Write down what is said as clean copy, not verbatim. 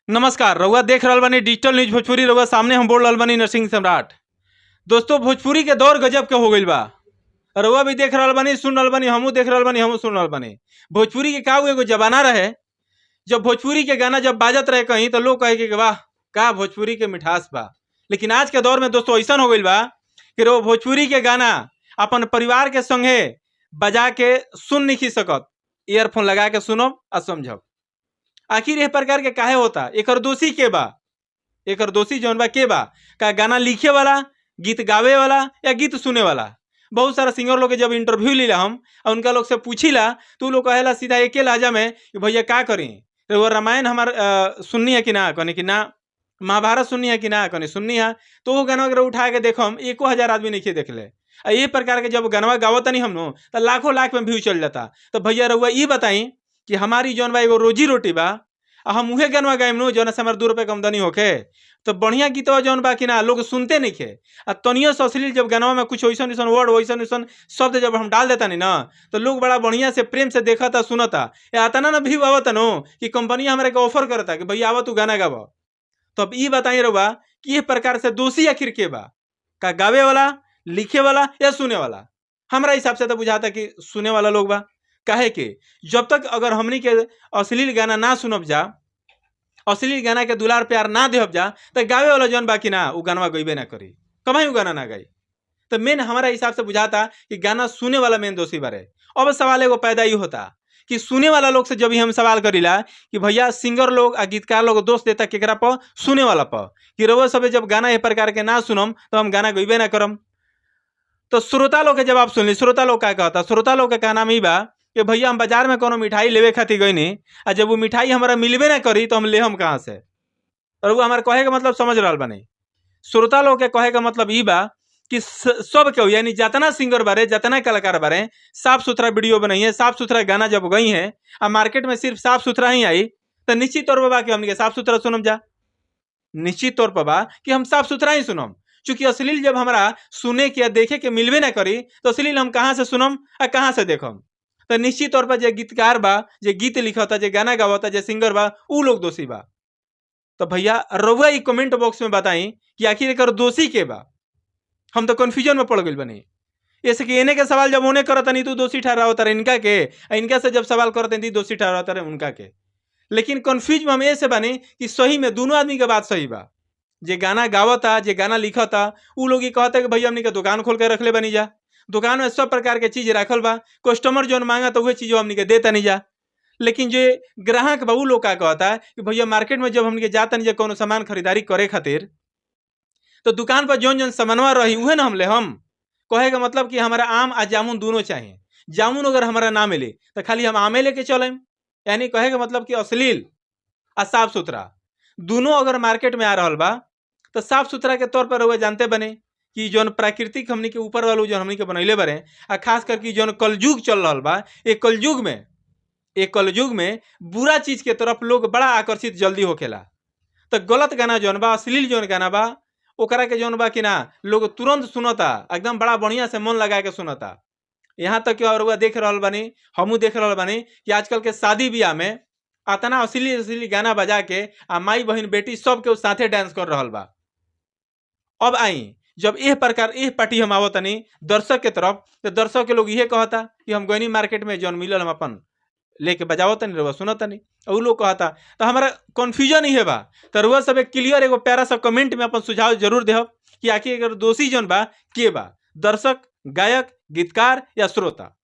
नमस्कार, रउआ देख रहल बानी डिजिटल न्यूज भोजपुरी। रउआ सामने हम बोल रहल बानी नरसिंह सम्राट। दोस्तों, भोजपुरी के दौर गजब के हो गइल बा। रउआ भी देख रहल बानी, सुन रहल बानी, हमहू देख रहल बानी, हमहू सुन रहल बानी। भोजपुरी के का एगो जमाना रहे जब भोजपुरी के गाना जब बाजत रहे कहीं तो लोग कहे कि वाह, का भोजपुरी के मिठास बा। लेकिन आज के दौर में दोस्तों ऐसा हो गइल बा कि रउआ भोजपुरी के गाना अपन परिवार के संगे बजा के सुन नहीं सकत। ईयरफोन लगा के सुनब आ समझब। आखिर एह प्रकार के काहे होता? एकर दोषी के बा? एकर दोषी जौन बा के बा? का गाना लिखे वाला, गीत गावे वाला या गीत सुने वाला? बहुत सारा सिंगर लोग के जब इंटरव्यू लीला हम और उनका लोग से पूछीला तो उ लोग कहेला सीधा एके लहजा में कि भैया का करी, वो रामायण हमार सुननी है कि ना? कहनी कि ना। महाभारत सुननी है कि ना? कहनी सुननी है। तो वो गाना अगर उठा के देखम 1000 आदमी नहीं देख ले। आ ये प्रकार के जब गानवा गावत नहीं हम नो तो लाखों लाख में व्यू चल जाता। तो भैया रउआ ई बताई कि हमारी जौन बा एगो रोजी रोटी बा आ हम उहे गानवा गाइम नो जौन से हमार 2 रुपया के आमदनी होखे। तो बढ़िया गीतवा जौन बा कि ना लोग सुनते नहीं खे। आ तनियो से अश्लील जब गानवा में कुछ वैसन वैसन वर्ड वैसन वैसन शब्द जब हम डाल देता नहीं ना तो लोग बड़ा बढ़िया से प्रेम से देखता सुनता। आता ना व्यू आवता नो कि कंपनी हमारे के ऑफर करता कि भैया आवा तू गाना गावा। तो अब ई बताई रउआ कि ये प्रकार से दोषी आखिर के बा? का गावे वाला, लिखे वाला या सुने वाला? हमारा हिसाब से तो बुझाता कि सुने वाला लोग बा। काहे के जब तक अगर हमनी के अश्लील गाना ना सुनब जा, अश्लील गाना के दुलार प्यार ना देहब जा, तो गावे वाला जौन बा कि ना उ गानवा गइबे ना करी, कभी उ गाना ना गाई। तो मेन हमारा हिसाब से बुझाता कि गाना सुने वाला मेन दोषी बारे। अब सवाल एगो पैदा ही होता कि सुने वाला लोग से जब भी हम सवाल करीला कि भैया सिंगर लोग आ गीतकार लोग दोष देता केकरा पर? सुने वाला पर। कि रउआ सब जब गाना ए प्रकार के ना सुनम तो हम गाना गइबे ना करम। तो श्रोता लोग के जवाब सुनली। श्रोता लोग का कहता? श्रोता लोग के कहना ई बा कि भैया हम बाजार में कोनो मिठाई लेवे खातिर गईनी आ जब वो मिठाई हमारा मिलबे ना करी तो हम लेहम कहाँ से? और वो हमारे कहे के मतलब समझ रहल बानी। श्रोता लोग के कहे के मतलब ई बा कि सब के यानी जितना सिंगर बारे, जितना कलाकार बारे साफ सुथरा वीडियो बनाई है, साफ सुथरा गाना जब गई है आ मार्केट में सिर्फ साफ सुथरा ही आई तो निश्चित तौर पर बा कि हमनी के साफ सुथरा सुनम जा। निश्चित तौर पर बा कि हम साफ सुथरा ही सुनम। चूंकि अश्लील जब हमारा सुने के या देखे के मिलबे ना करी तो अश्लील हम कहाँ से सुनम आ कहाँ से देखम? तो निश्चित तौर पर जे गीतकार बा, जे गीत लिखता, जे गाना गावता, जे सिंगर बा, उ लोग दोषी बा। तो भैया रउआ ई कमेंट बॉक्स में बताई कि आखिर एकर दोषी के बा? हम तो कन्फ्यूजन में पड़ गइल बानी। ऐसे कि एने के सवाल जब ओने करत नहीं तो दोषी ठहरावत रहे इनका के, आ इनका से जब सवाल करत नहीं दोषी ठहरावत रहे उनका के। लेकिन कन्फ्यूज में हम ऐसे बानी कि सही में दोनों आदमी के बात सही बा। जे गाना गावता, जे गाना लिखता, उ लोग ये कहता कि भैया हमनी के दुकान खोल के रखले बनी जा, दुकान में सब प्रकार के चीज रखल बा, कस्टमर जौन मांगा तो वह चीज हमनी के देता नहीं जा। लेकिन जो ग्राहक बा उ लोग का कहता कि भैया मार्केट में जब हमनी के जाता नहीं जा कोनो सामान खरीदारी करे खातिर तो दुकान पर जौन जौन सामानवा रही उहे ना हम ले हम। कहे का मतलब कि हमारा आम आ जामुन दोनों चाहिए, जामुन अगर हमारा ना मिले तो खाली हम आमे लेके चलें। यानी कहे का मतलब कि अश्लील आ साफ सुथरा दोनों अगर मार्केट में आ रहा बा तो साफ सुथरा के तौर पर रउआ जानते बने कि जौन प्राकृतिक हमनी के ऊपर वालों जौन हमनी के बनैले बारे आ खास करके जौन कलयुग चल रहा बा, एक कलयुग में बुरा चीज के तरफ लोग बड़ा आकर्षित जल्दी होखेला। तो गलत गाना जौन बा, अश्लील जौन गाना बा, ओकरा के जौन बा कि ना लोग तुरंत सुनता, एकदम बड़ा बढ़िया से मन लगा के सुनता। यहाँ तक कि और देख रहल बानी, हमहू देख रहल बानी कि आजकल के शादी ब्याह में अतना अश्लील अश्लील गाना बजा के आ माई बहन बेटी सब के साथे डांस कर रहल बा। अब आई जब एह प्रकार एह पार्टी हम आवतनी दर्शक के तरफ तो दर्शक के लोग इहे कहता कि हम गईनी मार्केट में जौन मिलल हम अपन लेके बजावतनी, रउआ सुनतनी, और उ लोग कहता। तो हमारा कन्फ्यूजन ही बा। तो रउआ सब एक क्लियर एगो प्यारा सा कमेंट में अपन सुझाव जरूर देहब कि आखिर अगर दोषी जौन बा के बा, दर्शक, गायक, गीतकार या श्रोता?